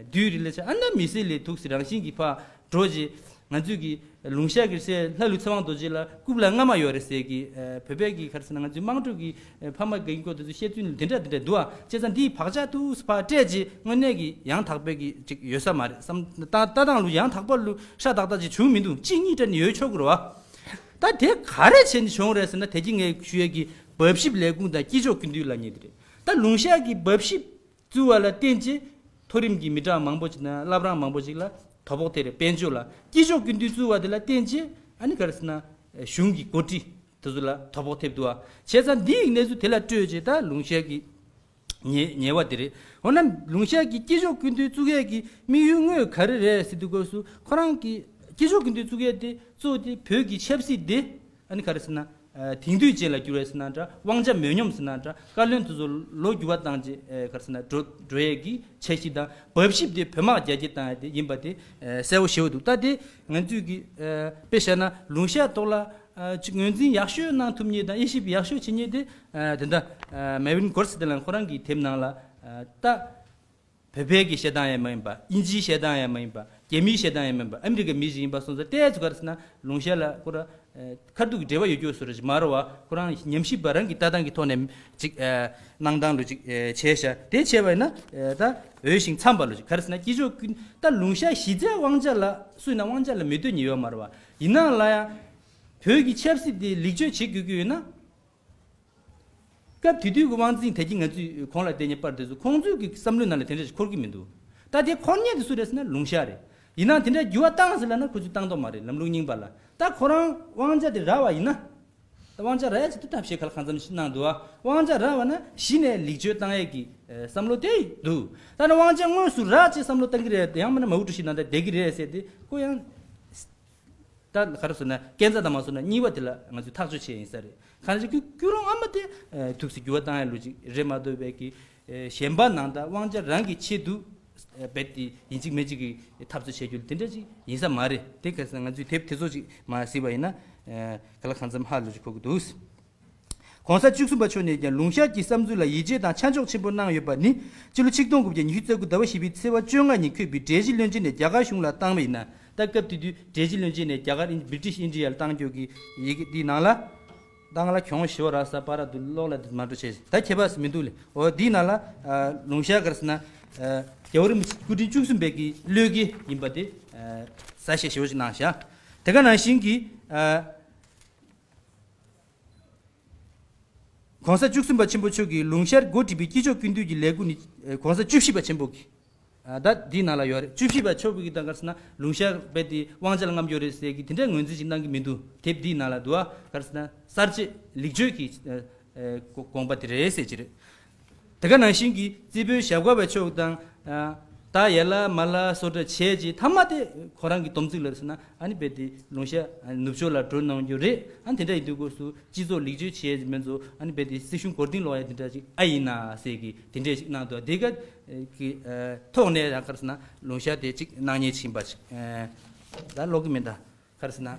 བདུད་རེད་ལབ་བྱས་ཨ་ན་མི་སེར་ལས་ཐུགས་སུ་རང་བཞིན་གྱི་ཕ་འགྲོ་རྗེས་ང་ཚོས་ཀྱི་ལུང་ཤར་གྱི་སྲས་ལྷ་ཀླུ་ཚེ་དབང་རྡོ་རྗེ་ལ་རྐུབ་ལ་རྔ་མ་ཡོད་རེད་ཟེར་གྱི་བོད་པའི་གི་ག་རེ་ཟེར་ན་ང་ཚོའི་དམངས་ཁྲོད་ཀྱི་ཕ་མ་རྒན་གོག་དེ་ཚོ་བཤད་ཚུལ་དེ་འདྲ་དེ་འདྲ་འདུག་ཨ། བྱས་ཙང་འདིའི་བག་ཆགས་ཐུགས་སུ་ཕར་སྤྲད་རྗེས་དངོས་གནས་ཀྱི་ཡང་དག་པའི་གི་ཅིག་ཡོད་ས་མ་རེད་བསམ། ལྟ་ལྟ་སྟངས་ལུགས་ཡང་དག་པ་ལུགས་ཧྲ་ཏག་ཏག་ཅིག་བྱུང་མི་འདུག་གཅིག་གཉིས་སྤྲད་ནས་ཡོད་ཆོག་གི་རེད་བ། ད་དེ་ག་རེ་བྱས་ནས་བྱུང་རེད་ཟེར་ན་དེ་གི་ངས་ཞུ་ཡས་ཀྱི་འབབ་ཞིབ་ལས་ཁུངས་དང་སྐྱིད་ཆོག་ཀུན་འདུས་ལབ་མཁན་དེ་རེད། ད་ལུང་ཤར་གྱི་འབབ་ཞིབ་བཙུགས་པ་ལ་བརྟེན་ཅིང་མཐོ་རིམ་གྱི་མི་གྲངས་མང་པོ་ཅིག་དང་བླ་བྲང་མང་པོ་ཅིག་ལ་དོ་ཕོག་ཐེབས་རེད། དཔལ་འབྱོར་ལ་སྐྱིད་ཆོག་ཀུན་འདུས་བཙུགས་པ་དེ་ལ་བརྟེན་ཅིང་ཨ་ནི་ག་རེ་ཟེར་ན་གཞུང་གི་འགོ་ཁྲིད་དེ་ཚོ་ལ་དོ་ཕོག་ཐེབས་འདུག་ཨ། བྱས་ཙང་འདི་ཡི་གནས་ཚུལ་དེ་ལ་སྤྲོས་རྗེས་ད་ལུང་ཤར་གྱི་ཉེ་ཉེ་བ་དེ་རེད། འོ་ན་ལུང་ཤར་གྱི་སྐྱིད་ཆོག་ཀུན་འདུས་བཙུགས་ཡས་ཀྱི་དམིགས་ཡུལ་དངོས་ག་རེ་རེད་ཟེར་དུས་སྐབས་སུ་ཁོ་རང་གི་སྐྱིད་ཆོག་ཀུན་འདུས་བཙུགས་ཡས་དེ་གཙོ་བོ་དེ་བོད་ཀྱི་ཆབ་སྲིད་དེ་ཨ་ནི་ག་རེ་ཟེར་ན་དེང་དུས་ཅན་ལ་བསྒྱུར་བ་ཟེར་ན་འདྲ། དབང་ཆ་མོས་སྙོམས་ཟེར་ན་འདྲ། བཀའ་བློན་དེ་ཚོ་ལོ་འགྱུར་བ་བཏང་རྗེས་ག་རེ་ཟེར་ན་འགྲོ་འགྲོ་ཡས་ཀྱི་འཆར་གཞི་དང་འབབ་ཞིབ་དེ་བོད་དམག་རྒྱ་སྐྱེད་བཏང་ཡས་དེ་ཡིན་པ་དེ་གསལ་པོ་ཞེ་པོ་འདུག་ད་དེ་ང་ཚོས་ཀྱི་དཔེ་བཞག་ན་ལུང་ཤར་ཐོག་ལ། ཅིག་ངོས་འཛིན་ཡག་ཤོས་གནང་ཐུབ་མཁན་དང་དབྱེ་ཞིབ་ཡག་ཤོས་བྱེད་མཁན་དེ་དེ་འདྲ་མེ་ཝིན་གོར་སི་དེ་ལ་ཁོ་རང་གི་དེབ་ནང་ལ་ད་བོད་པའི་གི་བཤད་སྟངས་ཡང་མ་ཡིན་པ། དབྱིན་ཇིའི་བཤད་སྟངས་ཡང་མ་ཡིན་པ། རྒྱ་མིའི་བཤད་སྟངས་ཡང་མ་ཡིན་པ། ཨ་མི་རི་ཀའི་མི་ཞིག་ཡིན་པ་སོང་ཙང་ཏོག་ཙམ་ག་རེ་ཟེར་ན་ལུང་ཤར་ལ་ཁོ་ར་ཁ་ཐུག་གི་འབྲེལ་བ་ཡོད་རྒྱུ་བཟོ་འདྲ་ཅིག་མ་རེད་བ། ཁོ་རང་ཉམས་ཞིབ་པ་རང་གི་ལྟ་སྟངས་ཀྱི་ཐོག་ནས་ཅིག་གནང་སྟངས་ལོ་ཅིག་བྱས་ཤག་དེ་བྱས་པ་ཡིན་ན་ད་འོས་ཤིང་འཚམས་པ་ལོ་ཅིག་ག་རེ་ཟེར་ན་སྐྱིད་ཆོག་ཀུན་ད་ལུང་ཤར་གཞི་རྩའི་དབང་ཆ་ལ་སུ་ཡིན་ན་དབང་ཆ་ལ་མི་ལྟོས་མཁན་ཡོད་མ་རེད་བ། ཡིན་ནའང་ལ་ཡང་། བོད་ཀྱི་ཆབ་སྲིད་དེ་ལེགས་བཅོས་བྱེད་དགོས་ཀྱི་ཡོད་ན། སྐབས་དེ་དུས་ཀྱི་དབང་འཛིན་དེ་གྱིས་ང་ཚོས་གོང་ལ་བསྡད་མཁན་པར་དེ་ཚོ་ཁོང་ཚོའི་གི་བསམ་བློའི་ནང་ལ་དེ་འདྲ་ཞིག་འཁོར་གྱི་མི་འདུག་ད་དེ་འཁོར་མཁན་དེ་སུ་རེད་ཟེར་ན་ལུང་ཤར་རེད། ཡིན་ནའང་དེ་འདྲ་འགྱུར་བ་བཏང་ཟེར་ལབ་ན་ཁོ་ཚོས་བཏང་མདོག་མ་རེད་ལམ་ལུགས་རྙིང་པ་ལ། ད་ཁོ་རང་དབང་ཆ་དེ་རག་པ་ཡིན་ན། ད་དབང་ཆ་རག་ཡ་ཆེད་དུ་ཐབས་ཤེས་ག་ལ་གང་འཚམ་ཞིག་གནང་འདུག་ཨ། དབང་ཆ་རག་པ་ན་གཞི་ནས་ལེགས་བཅོས་བཏང་ཡས་ཀྱི་བསམ་བློ་དེ་འདུག་ད་ནི་དབང་ཆ་དངོས་སུ་རག་ཅེས་བསམ་བློ་བཏང་གི་རེད་ཡང་མིན་ན་མའོ་ཀྲུའུ་ཞི་ནང་ད་བསྡད་ཀྱི་རེད་ཟེར་ཏེ་ཁོ་ཡང་། ད་ག་རེ་ཟེར་ན་སྐས་འཛེག་དང་མ་སོང་ན་གཉིས་པ་དེ་ལ་ང་ཚོས་ཐག་གཅོད་བྱས་ཡིན་ས་རེད། གང་ཅི་ཁོས་ཁོ་རང་ཨ་མ་དེ་ཐུགས་སུ་འགྱུར་བ་བཏང་ཡ་ལོ་ཅིག་རེད་མ་གཏོགས་པའི་གི་གཞན་པ་ནང་ད་དབང་ཆ་རང་གི་ཆེད་དུ་རྦད་དེ་ཡིན་གཅིག་མིན་གཅིག་གི་འཐབ་རྩོད་བྱེད་རྒྱུ་དེ་འདྲ་ཅིག་ཡིན་ས་མ་རེད། དེ་ག་ཟེར་ང་ཚོས་དེབ་དེ་ཚོ་ཅིག་མ་གཟིགས་པ་ཡིན་ན་ག་ལ་གང་འཚམ་ཧ་ལོ་ཅིག་གོ་གི་འདུག་གོང་ས་བཅུ་གསུམ་པ་མཆོག་ནས་ཀྱང་ལུང་ཤར་གྱི་བསམ་ཚུལ་ལ་ཡིད་ཆེས་དང་ཆ་འཇོག་ཆེན་པོ་གནང་ཡོད་པ་ནི་སྤྱི་ལོ་ཆིག་སྟོང་དགུ་བརྒྱ་ཉི་ཤུ་རྩ་དགུ་ཟླ་བ་བཞི་པའི་ཚེས་པ་བཅོ་ལྔ་ཉིན་འཁོད་པའི་བཀྲ་ཤིས་བློན་ཆེན་ནས་རྒྱ་གར་གཞུང་ལ་བཏང་བ་ཡིན་ན། ད་སྐབས་དེ་དུས་བཀྲ་ཤིས་བློན་ཆེན་ནས་རྒྱ་གར་བི་ཏི་ཤི་ཨིན་ཌི་ཡ་ལ་བཏང་རྒྱུ་གི་ཡི་གེ་འདིའི་ནང་ལ། ད་ང་ལ་གྱོང་ཞེ་པོ་རག་ས་པ་ར་འདུག་ཀློག་ལ་འདི་མ་འགྲོ་བྱས་ད་ཁྱད་པར་མི་འདུག་ལེ། འོ་འདིའི་ནང་ལ་ལུང་ཤར་ག་རེ་ཟེར་ན། རྒྱལ་བ་རིན་པོ་ཆེ་སྐུ་ཕྲེང་བཅུ་གསུམ་པའི་གི་བློས་འགེལ་ཡིན་པ་དེ་གསལ་བཤད་ཞེ་པོ་ཞིག་གནང་ཤག་དེ་ག་ནང་བཞིན་གྱི། གོང་ས་བཅུ་གསུམ་པ་ཆེན་པོ་མཆོག་གིས་ལུང་ཤར་འགོ་ཁྲིད་པའི་སྐྱིད་ཆོག་ཀུན་འདུས་ཀྱི་ལས་འགུལ་ནི་གོང་ས་བཅུ་བཞི་པ་ཆེན་པོ་གིས། ད་འདིའི་ནང་ལ་ཡོད་རེད། བཅུ་བཞི་པ་མཆོག་གིས་ད་ག་རེ་ཟེར་ན་ལུང་ཤར་རྦད་དེ་དབང་ཆ་ལ་རྔམ་ཡོད་རེད་ཟེར་གི་དེ་འདྲའི་ངོས་འཛིན་ཞིག་གནང་གི་མི་འདུག་དེབ་འདིའི་ནང་ལ་འདུག་ཨ། ག་རེ་ཟེར་ན་གསར་བརྗེ་ལེགས་བཅོས་ཀྱི་དགོངས་པ་དེ་རེད་ཟེར་གྱི་རེད། དེ་ག་ནང་བཞིན་གྱི་རྩེ་དཔོན་ཞབས་དཀར་བ་མཆོག་དང་། ད་ཡ་ལ་མ་ལ་སོ་འདྲ་བྱས་རྗེས་མཐའ་མ་དེ་ཁོ་རང་གི་སྡོམ་ཚིག་ལ་ཟེར་ན་ཨ་ནི་རྦད་དེ་ལུང་ཤར་ནུབ་ཕྱོགས་ལ་འགྲོ་གནང་རྒྱུ་རེད། ཨ་ནི་དེ་འདྲ་ཡིན་དུས་སྐབས་སུ་སྤྱི་ཚོགས་ལེགས་བཅོས་བྱས་རྗེས་མི་ཚོ་ཨ་ནི་རྦད་དེ་སྲིད་གཞུང་མགོ་རྟིང་སློག་ཡ་དེ་འདྲ་ཅིག་ཨ་ཡིན་ན་ཟེར་གི་དེ་འདྲས་ཅིག་གནང་འདུག་དེ་ག་གི་ཐོག་ནས་ཡང་ག་རེ་ཟེར་ན་ལུང་ཤར་དེ་ཅིག་གནང་མཁན་ཅིག་ཡིན་པ་ཅིག་ད་ཀློག་གི་མིན་ད་ག་རེ་ཟེར་ན།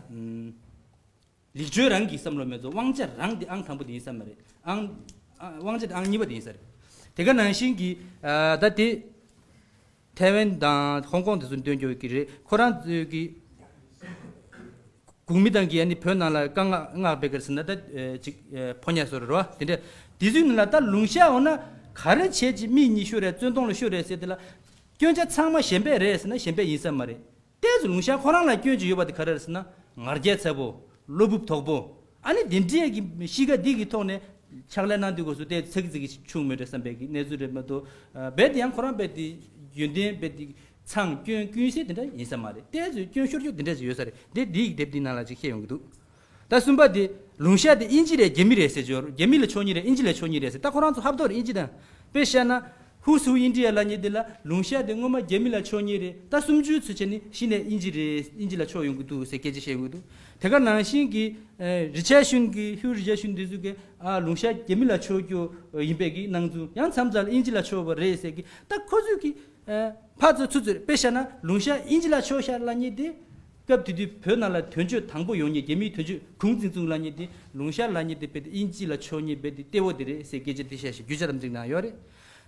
ལེགས་བཅོས་རང་གི་བསམ་བློ་མེད་ཚོ་དབང་ཆ་རང་དེ་ཨང་དང་པོ་དེ་ཡིན་ས་མ་རེད། ཨང་། ཨ། དབང་ཆ་དེ་ཨང་གཉིས་པ་དེ་ཡིན་ས་རེད། དེ་ག་ནང་བཞིན་གྱི་ཨ་ད་དེ་ཐའེ་ཝན་དང་ཧོང་ཀོང་དེ་ཚོ་འདོན་རྒྱུ་གི་རེད། ཁོ་རང་ཚོའི་གི་གུང་མི་དང་གི་ཨ་ནི་བོད་ནང་ལ་དཀའ་ངལ་ངག་པའི་ག་རེ་ཟེར་ན་ད་ཨེ་ཅིག་ཨེ་ཕོ་ཉ་བཟོ་རེད་བ། དེ་འདྲ་དེ་ཚོའི་ནང་ལ་ད་ལུང་ཤ་འོ་ན་ག་རེ་བྱས་ཀྱི་མིག་གཉིས་ཤོར་རེད། བཙོན་དོང་ལ་ཤོར་རེད་ཟེར་དེ་ལ་སྐྱོན་ཆ་ཚང་མ་གཞན་པས་རེད་ཟེར་ན་གཞན་པས་ཡིན་ས་མ་རེད། ཏོག་ཙམ་ལུང་ཤ་ཁོ་རང་ལ་སྐྱོན་ཅིག་ཡོད་པ་དེ་ག་རེ་རེད་ཟེར་ན། ང་རྒྱལ་ཚ་པོ། བློ་སྤོབས་དོག་པོ། ཨ་ནི་དེ་འདྲའི་གི་གཤིས་ཀ་འདི་གི་ཐོག་ནས་ཕྱག་ལས་གནང་དུས་སྐབས་སུ་ཏོག་ཙམ་ཙིག་ཙིག་བྱུང་མེད་འགྲོ་བསམ་པའི་གི་གནས་ཚུལ་རེད་མ་གཏོགས། ཨ་རྦད་དེ་ཡང་ཁོ་རང་རྦད་དེ་ཡོན་ཏན་རྦད་དེ་ཚང་། སྐྱོན་ཀུན་གསལ་དེ་འདྲ་ཡིན་ས་མ་རེད། ཏོག་ཙམ་སྐྱོན་ཤོར་རྒྱུ་དེ་འདྲ་ཅིག་ཡོད་ས་རེད། འདི་འདིའི་གི་དེབ་འདི་ནང་ལ་ཅིག་བཤད་ཡོང་གི་འདུག། ད་གསུམ་པ་དེ་ལུང་ཤ་དེ་དབྱིན་ཇི་རེད་རྒྱ་མི་རེད་ཟེར་གྱི་ཡོད་རེད། རྒྱ་མི་ལ་ཕྱོགས་སྙིང་རེད། དབྱིན་ཇི་ལ་ཕྱོགས་སྙིང་རེད་ཟེར། ད་ཁོ་རང་ཚོ་ཧབ་ཐོབ་རེད། དབྱིན་ཇི་དང་དཔེ་བཤད་ན། Who's Who India ལབ་མཁན་དེ་ལ་ལུང་ཤ་དེ་སྔོན་མ་རྒྱ་མི་ལ་ཕྱོགས་སྙིང་རེད། ད་གསུམ་བཅུའི་ཚུལ་བྱས་ནས་གཞི་ནས་དབྱིན་ཇི་རེད། དབྱིན་ཇི་ལ་ཕྱོགས་ཡོང་གི་འདུག་ཟེར་སྐད་ཆ་བཤད་ཡོང་གི་འདུག། དེ་ག་ནང་བཞིན་གྱི་ཨེ་རི་ཆར་ཤོན་གྱི་Hugh Richardson དེ་ཚོ་གིས་ཨ་ལུང་ཤ་རྒྱ་མི་ལ་ཕྱོགས་རྒྱུ་ཡིན་པའི་གི་སྣང་ཚུལ། ཡང་མཚམས་མཚམས་ལ་དབྱིན་ཇི་ལ་ཕྱོགས་པ་རེད་ཟེར་གི། ད་ཁོ་ཚོས་གི་ཨ་ཕར་ཚུར་ཚུར་ཚུར་དཔེ་བཞག་ན་ལུང་ཤ་དབྱིན་ཇི་ལ་ཕྱོགས་ཤག་ལབ་མཁན་དེ་སྐབས་དེ་དུས་བོད་ནང་ལ་དོན་གཅོད་དང་པོ་ཡོང་མཁན། རྒྱ་མིའི་དོན་གཅོད་གུང་ཙིན་ཙུང་ལབ་མཁན་དེ། ལུང་ཤ་ལབ་མཁན་དེ་རྦད་དེ་དབྱིན་ཇི་ལ་ཕྱོགས་མཁན་རྦད་དེ་གཏེ་བོ་དེ་རེད་ཟེར་སྐད་ཆ་དེ་བཤད་ཤག། རྒྱུ་ཆ་དང་གཅིག་ནང་ཡོད་རེད།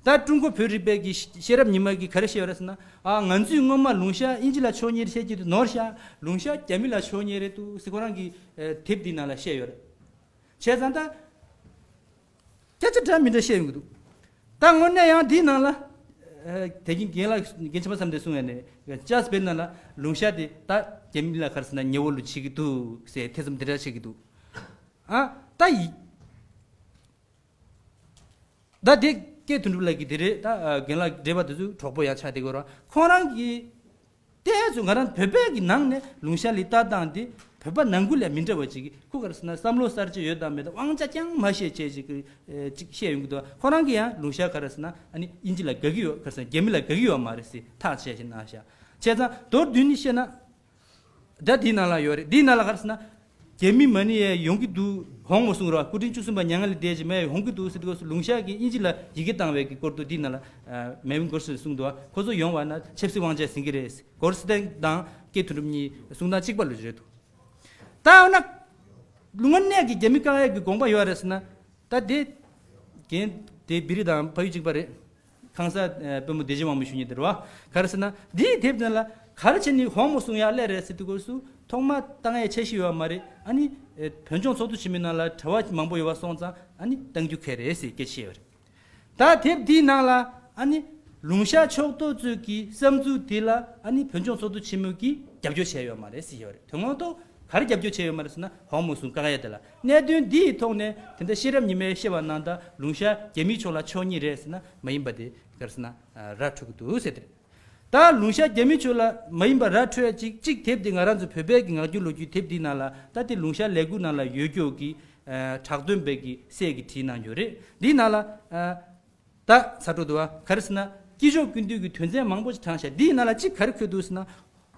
ད་ཀྲུང་གོ་བོད་རིག་པའི་གི་ཤེས་རབ་ཉི་མ་གིས་ག་རེ་བཤད་ཡོད་རེད་ཟེར་ན། ཨ་ང་ཚོས་སྔོན་མ་ལུང་ཤ་དབྱིན་ཇི་ལ་ཕྱོགས་མཁན་རེད་བཤད་ཀྱི་འདུག། ནོར་ཤག། ལུང་ཤ་རྒྱ་མི་ལ་ཕྱོགས་མཁན་རེད་འདུག་ཟེར་ཁོ་རང་གི་ཨ་དེབ་འདི་ནང་ལ་བཤད་ཡོད་རེད། བྱས་ཙང་ད་སྐད་ཆ་འདྲ་མི་འདྲ་བཤད་ཡོང་གི་འདུག། ད་དངོས་གནས་ཡང་འདིའི་ནང་ལ་ཨ་དེ་རིང་རྒན་ལགས་རྒན་ཆེན་པོ་བསམ་གཏན་གསུང་ཡ་ནས་ཅཱས་བེལ་ནང་ལ་ལུང་ཤ་དེ་ད་རྒྱ་མི་ལ་ག་རེ་ཟེར་ན་ཉེ་བོ་ལུ་བྱེད་ཀྱི་འདུག་ཟེར་ཐེ་ཚོམ་དེ་འདྲ་བྱེད་ཀྱི་འདུག། ཨ་ད་ཡི་ད་དེ་སྐད་དོན་གྲུབ་ལགས་ཀྱིས་དེ་རེད། ད་ཨ་རྒན་ལགས་འགྲེལ་པ་དེ་ཚོ་གྲོགས་པོ་ཡང་ཆགས་བསྡད་ཀྱི་ཡོད་རེད། ཁོང་རང་གིས་ཏོག་ཙམ་ང་རང་བོད་པའི་གི་ནང་ནས་ལུང་ཤ་ལི་ལྟ་སྟངས་དེ་བོད་པ་ནང་ཁུལ་ལས་མི་འདྲ་བ་ཅིག་གི། ཁོ་ག་རེ་ཟེར་ན་བསམ་བློ་གསར་བརྗེ་ཡོད་དང་མེད་དང་དབང་ཆ་ཅང་མ་བཞེས་བྱས་ཅིག་གི་ཨེ་ཅིག་བཤད་ཡོང་གི་འདུག། ཁོ་རང་གིས་ཡང་ལུང་ཤ་ག་རེ་ཟེར་ན་ཨ་ནི་དབྱིན་ཇི་ལ་དགའ་གི་ཡོད། ག་རེ་ཟེར་ན་རྒྱ་མི་ལ་དགའ་གི་ཡོད་མ་རེད་ཟེར་ཐག་བཅད་བཞིན་གནང་ཤག། བྱས་ཙང་མདོར་བསྡུས་ནས་བཤད་ན། ད་དེའི་ནང་ལ་ཡོད་རེད། དེའི་ནང་ལ་ག་རེ་ཟེར་ན། རྒྱ་མི་མ་ཎི་ཡས་ཡོང་གི་འདུག། ཧོང་མོ་སུང་ར་སྐུ་ཕྲེང་བཅུ་གསུམ་པ་མྱ་ངན་ལས་འདས་རྗེས་མ་ཡས་ཡོང་གི་འདུག་ཟེར་དུས་སྐབས་སུ་ལུང་ཤ་གིས་དབྱིན་ཇི་ལ་ཡི་གེ་བཏང་བའི་གི་སྐོར་དུ་དེའི་ནང་ལ་ཨ་མེ་ཝིན་གོར་སི་ལན་གསུངས་འདུག། ཁོ་ཚོ་ཡོང་བ་ན་ཆབ་སྲིད་དབང་ཆ་ཟིན་གི་རེད། གོར་སི་ལན་དང་སྐད་དོན་གྲུབ་གཉིས་གསུང་སྟངས་གཅིག་པ་ལོས་རེད་འདུག། ད་འོ་ན་དངོས་གནས་ཀྱི་རྒྱ་མི་བཀག་ཡས་ཀྱི་དགོངས་པ་ཡོད་རེད་ཟེར་ན། ད་དེ་རྒན་དེ་བི་རི་དང་ཕ་ཡུལ་གཅིག་པ་རེད། ཁང་གསར་ཨ་དཔོན་མོ་བདེ་ཆེན་དབང་མོ་ཞུ་མཁན་དེ་རེད་བ། ག་རེ་ཟེར་ན་འདིའི་དེབ་དེ་ལ་ག་རེ་བྱས་ནས་ཧོང་མོ་སུང་ཡར་སླེབས་རེད་ཟེར་དུས་སྐབས་སུ་ཐོག་མ་བཏང་ཡས་འཆར་གཞི་ཡོད་མ་རེད། ཨ་ནི་ཨེ་བོད་ལྗོངས་ཚོགས་འདུ་ཆེན་མོའི་ནང་ལ་གྲྭ་པ་མང་པོ་ཡོད་པ་སོང་ཙང་ཨ་ནི་གཏང་རྒྱུ་གལ་རེད་ཟེར་སྐད་ཆ་བཤད་ཡོད་རེད། ད་དེབ་འདིའི་ནང་ལ་ཨ་ནི་ལུང་ཤ་ཕྱོགས་གཏོགས་ཚོས་ཀྱི་བསམ་ཚུལ་དེ་ལ་ཨ་ནི་བོད་ལྗོངས་ཚོགས་འདུ་ཆེན་མོ་གིས་རྒྱབ་སྐྱོར་བྱས་ཡོད་མ་རེད་ཟེར་ཡོད་རེད། དོན་དངོས་ཐོག་ག་རེ་རྒྱབ་སྐྱོར་བྱས་ཡོད་མ་རེད་ཟེར་ན་ཧོང་མོ་སུང་བཀག་ཡ་དེ་ལ། གནད་དོན་འདི་ཡི་ཐོག་ནས་དེ་འདྲ་ཤེས་རབ་ཉི་མས་བཤད་པ་ནང་ལྟར་ལུང་ཤ་རྒྱ་མིའི་ཕྱོགས་ལ་ཕྱོགས་སྙིང་རེད་ཟེར་ན་མ་ཡིན་པ་དེ་ག་རེ་ཟེར་ན་ར་འཕྲོད་ཀྱི་འདུག་ཟེར་དེ་རེད། ད་ལུང་ཤ་རྒྱ་མིའི་ཕྱོགས་ལ་མ་ཡིན་པ་ར་འཕྲོད་ཡ་གཅིག་གཅིག་དེབ་འདི་ང་རང་ཚོ་བོད་པའི་གི་ངག་རྒྱུན་ལོ་རྒྱུས་དེབ་འདིའི་ནང་ལ་ད་དེ་ལུང་ཤ་ལས་འགུལ་ནང་ལ་ཡོད་རྒྱུ་གི་ཨ་གྲགས་འདོན་པའི་གི་སྲས་ཀྱིས་བྲིས་གནང་ཡོད་རེད། འདིའི་ནང་ལ་ཨ་ད་ཚ་དྲོ་འདུག་བ། ག་རེ་ཟེར་ན་དཀྱིལ་ཆོག་ཀུན་བཏུས་ཀྱི་དོན་ཚན་མང་པོ་ཞིག་དྲངས་ཤག། འདིའི་ནང་ལ་གཅིག་ག་རེ་འཁོད་འདུག་ཟེར་ན།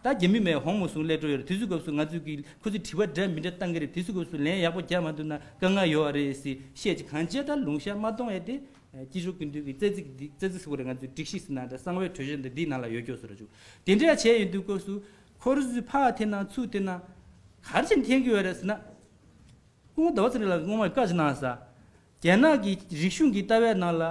ད་རྒྱ་མི་མས་ཧོང་མོ་སུང་སླེབས་འགྲོ་ཡོད་རེད། དེ་ཚོའི་སྐབས་སུ་ང་ཚོས་ཀྱིས་ཁོ་ཚོས་དྲི་བ་འདྲ་མི་འདྲ་བཏང་གི་རེད། དེ་ཚོའི་སྐབས་སུ་ལན་ཡག་པོ་རྒྱག་མ་ཐུབ་ན་དཀའ་ངལ་ཡོད་རེད་ཟེར་བཤད་ཅིག། གང་བྱས་ད་ལུང་ཤ་མ་གཏོང་ཡས་དེ་དཀྱིལ་ཆོག་ཀུན་བཏུས་ཀྱི་རྩ་ཚིག་འདི་རྩ་ཚིག་ཟེར་དགོས་རེད། ང་ཚོས་སྒྲིག་གཞི་ཟེར་ན་འདྲ་གསང་བའི་གྲོས་ཆོད་འདི་འདིའི་ནང་ལ་ཡོད་སྐྱོ་བཟོ་འདྲ་བྱུང་། དེ་འདྲ་བྱས་ཡོང་དུས་སྐབས་སུ་ཁོ་རང་ཚོས་ཕར་འཐེན་ན་ཚུར་འཐེན་ན་ག་རེ་བྱས་ནས་འཐེན་གྱི་ཡོད་རེད་ཟེར་ན། སྐུ་ངོ་ཟླ་བ་ཚེ་རིང་ལགས་སྔོན་མ་བཀའ་ཅིག་གནང་ས། རྒྱ་ནག་གི་རིག་གཞུང་གི་ལྟ་བའི་ནང་ལ་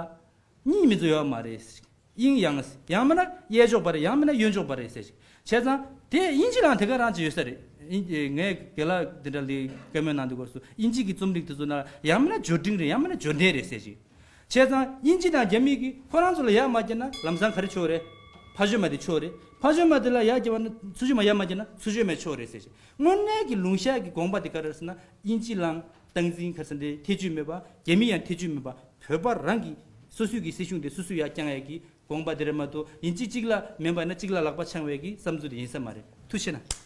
གཉིས་མི་འཛོ་ཡོད་མ་རེད། དབྱིན་ཡང་ཡང་མིན་ན་གཡས་ཕྱོགས་པ་རེད། ཡང་མིན་ན་གཡོན་ཕྱོགས་པ་རེད་ཟེར་ཞིག། བྱས་ཙང་དེ་དབྱིན་ཇི་ལའང་དེ་ག་རང་ཅིག་ཡོད་ས་རེད། དབྱིན་ངས་རྒན་ལགས་འདི་འདྲ་ལས་བཀའ་མོལ་གནང་དུས་སྐབས་སུ་དབྱིན་ཇི་གི་རྩོམ་རིག་དེ་ཚོ་ན་ཡང་མིན་ན་འབྱོར་འབྲིང་རེད། ཡང་མིན་ན་འབྱོར་ལྡན་རེད་ཟེར་ཞིག། བྱས་ཙང་དབྱིན་ཇི་དང་རྒྱ་མི་གིས་ཁོ་རང་ཚོ་ལ་ཡག་མ་བརྒྱབ་ན་ལམ་སང་ག་རེ་ཆོག་རེད། ཕ་ཇོ་མ་དེ་ཆོག་རེད། ཕ་ཇོ་མ་དེ་ལ་ཡག་བརྒྱབ་པ་ན་ཚུ་ཇོ་མ་ཡག་མ་བརྒྱབ་ན་ཚུ་ཇོ་མ་ཆོག་རེད་ཟེར་ཞིག། དངོས་གནས་ཀྱི་ལུང་ཤ་གི་དགོངས་པ་དེ་ག་རེ་རེད་ཟེར་ན་དབྱིན་ཇི་ལའང་སྟངས་འཛིན་ག་རེ་ཟེར་འདི་ཐེ་ཇུས་མེད་པ། རྒྱ་མི་ཡང་ཐེ་ཇུས་མེད་པ། བོད་པ་རང་གི་སོ་སོའི་གི་སྲིད་གཞུང་དེ་སོ་སོས་ཡར་བསྐྱངས་ཡས་ཀྱི་དགོངས་པ་དེ་རེད་མ་གཏོགས་ཡིན་གཅིག་གཅིག་ལ་མིན་པ་ན་གཅིག་ལ་ལག་པ་འཆང་བའི་གི་བསམ་ཚུལ་དེ་ཡིན་ས་མ་རེད། ཐུགས་རྗེ་ཆེ་གནང་།